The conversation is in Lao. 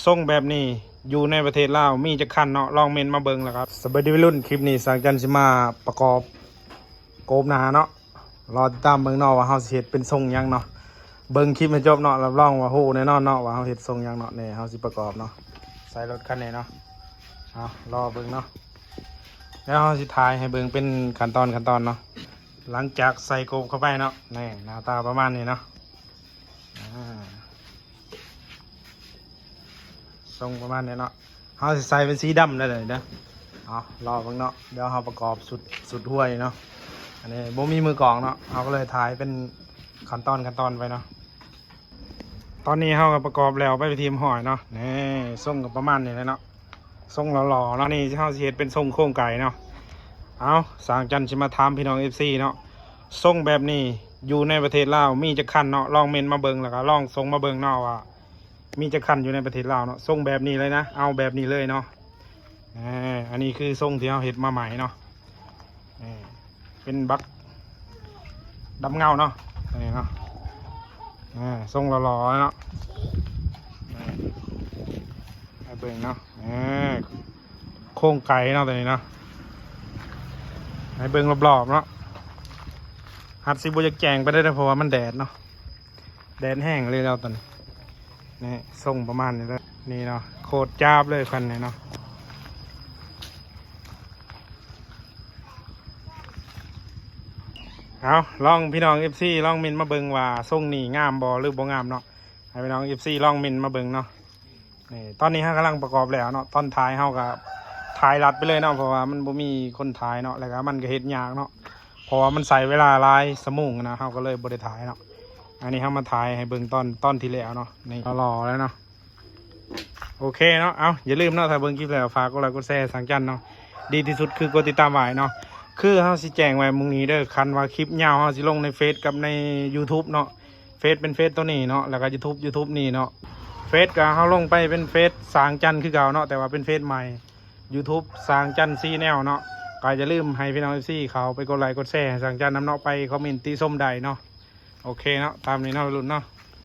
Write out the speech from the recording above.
ຊົງແບບນີ້ຢູ່ໃນປະເທດລາວມີຈັກຄັນເນາະ? ລອງເມັ້ນມາເບິ່ງແລ້ວກໍ ສະບາຍດີວັຍລຸ້ນ, ຄລິບນີ້ຊ່າງຈັນຊິມາປະກອບໂກບໜ້າເນາະ. ລໍຕິດຕາມເບິ່ງເນາະວ່າເຮົາຊິເຮັດເປັນຊົງຫຍັງເນາະ. ເບິ່ງຄລິບໃຫ້ຈົບເນາະ, ຮັບຮອງວ່າຮູ້ແນ່ນອນເນາະວ່າເຮົາເຮັດຊົງຫຍັງເນາະ. ນີ້ເຮົາຊິປະກອບເນາະ, ໃສ່ລົດຄັນນີ້ເນາະ. ເອົາ ລໍເບິ່ງເນາະ, ແລ້ວເຮົາຊິຖ່າຍໃຫ້ເບິ່ງເປັນຂັ້ນຕອນ ຂັ້ນຕອນເນາະ. ຫຼັງຈາກໃສ່ກົບເຂົ້າໄປເນາະ, ນີ້ໜ້າຕາປະມານນີ້ເນາະ. ອາ ຊົງປະມານນີ້ເນາະ, ເຮົາຊິໃສ່ເປັນສີດຳໄດ້ເລີຍເດີ. ເອົາ ລໍເບິ່ງເນາະ, ດຽວເຮົາປະກອບຊຸດ ຊຸດຫົວນີ້ເນາະ. ອັນນີ້ບໍ່ມີມືກອງເນາະ, ເຮົາກໍເລີຍຖ່າຍເປັນຂັ້ນຕອນ ຂັ້ນຕອນໄປເນາະ. ຕອນນີ້ເຮົາກໍປະກອບແລ້ວໄປເປັນທີ່ຮຽບຮ້ອຍເນາະ. ນີ້ຊົງກໍປະມານນີ້ແຫຼະເນາະ, ຊົງຫຼໍ່ໆເນາະ. ນີ້ເຮົາຊິເຮັດເປັນຊົງໂຄງໄກ່ເນາະ. ເອົາ ຊ່າງຈັນຊິມາຖາມພີ່ນ້ອງເອັຟຊີເນາະ, ຊົງແບບນີ້ຢູ່ໃນປະເທດລາວມີຈັກຄັນເນາະ? ລອງເມັ້ນມາເບິ່ງ ແລ້ວກໍລອງສົ່ງມາເບິ່ງເນາະວ່າ ມີຈັກຄັນຢູ່ໃນປະເທດລາວເນາະ. ຊົງແບບນີ້ເລີຍນະ, ເອົາແບບນີ້ເລີຍເນາະ. ອາ ອັນນີ້ຄືຊົງທີ່ເຮົາເຮັດມາໃໝ່ເນາະ. ນີ້ເປັນບັກດຳເງົາເນາະ, ຕົວນີ້ເນາະ. ອາ ຊົງຫຼໍ່ໆເນາະ, ໃຫ້ເບິ່ງເນາະ. ອາ ໂຄງໄກ່ເນາະ ຕົວນີ້ເນາະ, ໃຫ້ເບິ່ງລອບໆເນາະ. ອາດຊິບໍ່ຢາກແຈ້ງປານໃດເດີ ເພາະວ່າມັນແດດເນາະ. ແດດແຮງເລີຍແລ້ວຕອນນີ້. ນີ້ຊົງປະມານນີ້ເລີຍ ນີ້ເນາະ, ໂຄດຈາບເລີຍຄັນນີ້ເນາະ. ເອົາ ລອງ ພີ່ນ້ອງເອັຟຊີ ລອງເມັ້ນມາເບິ່ງວ່າຊົງນີ້ງາມບໍ່ ຫຼື ບໍ່ງາມເນາະ. ໃຫ້ພີ່ນ້ອງເອັຟຊີລອງເມັ້ນມາເບິ່ງເນາະ. ນີ້ ຕອນນີ້ເຮົາກຳລັງປະກອບແລ້ວເນາະ, ຕອນຖ່າຍເຮົາກໍຖ່າຍລັດໄປເລີຍເນາະ ເພາະວ່າມັນບໍ່ມີຄົນຖ່າຍເນາະ, ແລ້ວກໍມັນກໍເຮັດຍາກເນາະ ເພາະວ່າມັນໃຊ້ເວລາຫຼາຍຊົ່ວໂມງນະ, ເຮົາກໍເລີຍບໍ່ໄດ້ຖ່າຍເນາະ. ອັນນີ້ເຮົາມາຖ່າຍໃຫ້ເບິ່ງຕອນ ຕອນທີ່ແລ້ວເນາະ. ນີ້ຫຼໍ່ໆແລ້ວເນາະ. ໂອເຄເນາະ, ເອົາ ຢ່າລືມເນາະ ຖ້າເບິ່ງຄລິບແລ້ວຝາກກົດໄລກົດແຊໃຫ້ຊ່າງຈັນເນາະ, ດີທີ່ສຸດຄືກົດຕິດຕາມໄວ້ເນາະ. ຄືເຮົາຊິແຈ້ງໄວ້ມື້ນີ້ເດີ, ຄັນວ່າຄລິບຍາວເຮົາຊິລົງໃນເຟສກັບໃນຢູທູບເນາະ. ເຟສເປັນເຟສໂຕນີ້ເນາະ, ແລ້ວກໍຢູທູບ ຢູທູບນີ້ເນາະ. ເຟສກໍເຮົາລົງໄປເປັນເຟສຊ່າງຈັນຄືເກົ່າເນາະ, ແຕ່ວ່າເປັນເຟສໃໝ່ ຢູທູບຊ່າງຈັນ Channel ເນາະ. ກໍຢ່າລືມໃຫ້ພີ່ນ້ອງເອັຟຊີເຂົ້າໄປກົດໄລກົດແຊໃຫ້ຊ່າງຈັນນຳເນາະ, ໄປຄອມເມັ້ນຕິຊົມໄດ້ເນາະ. ໂອເຄເນາະ, ຕາມນີ້ເນາະ ວັຍລຸ້ນເນາະ.